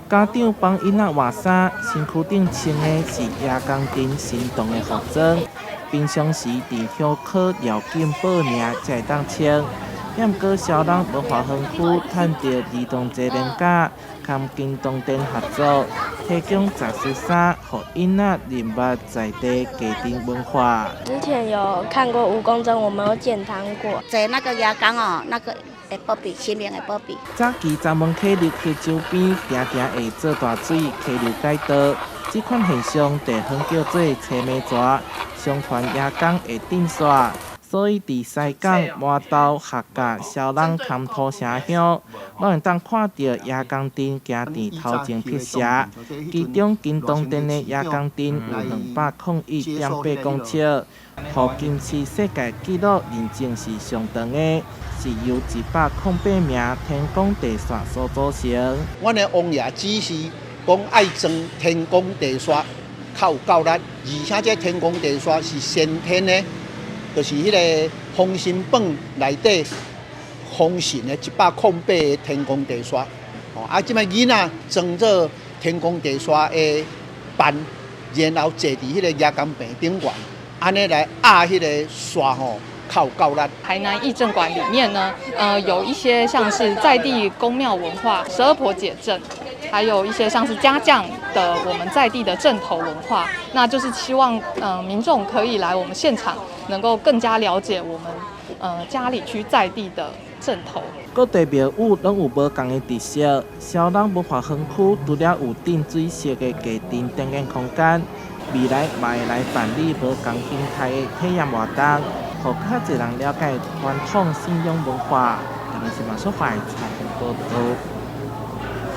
家長幫囡仔換衫，身軀頂穿的是爺公鎮神童的服裝。平常時佇鄉考寮境報名才會當穿。毋過蕭人文化園區趁著兒童節連假，佮京東店合作，提供雜事衫，予囡仔認捌在地家陣文化。之前有看過蜈蚣陣，我們有撿糖果，坐那個爺公哦，那個會保庇，神明會保庇。早期閘門溪流溪周邊，定定會做大水溪流改道，這款現象地方叫做青暝蛇，相傳爺公會鎮煞。所以佇西港、麻豆、客家、蕭人崁土城鄉，攏會當看著爺公陣行佇頭前辟邪。其中金東鎮的爺公陣有201.8公尺，予金氏世界紀錄認證是上長的，是由108名天公地煞所組成。阮的王爺只是講愛裝天公地煞較有夠力，而且這天公地煞是先天的。就是彼个封神榜內底封神的108個天公地煞，哦，啊，這擺囡仔裝做天公地煞的扮，然後坐佇彼个爺公棚頂懸，按呢來壓彼個煞吼，較有夠力。台南藝陣館裡面呢，有一些像是在地宮廟文化、十二婆姐陣，還有一些像是家將的我們在地的陣頭文化，那就是希望民眾可以來我們現場，能夠更加了解我們佳里區在地的陣頭。各地廟宇攏有無仝的特色，蕭人文化園區除了有鎮水色的家陣展演空間，未來嘛會來辦理無仝形態的體驗活動，予較濟人了解傳統信仰文化。台南新聞所採訪報導。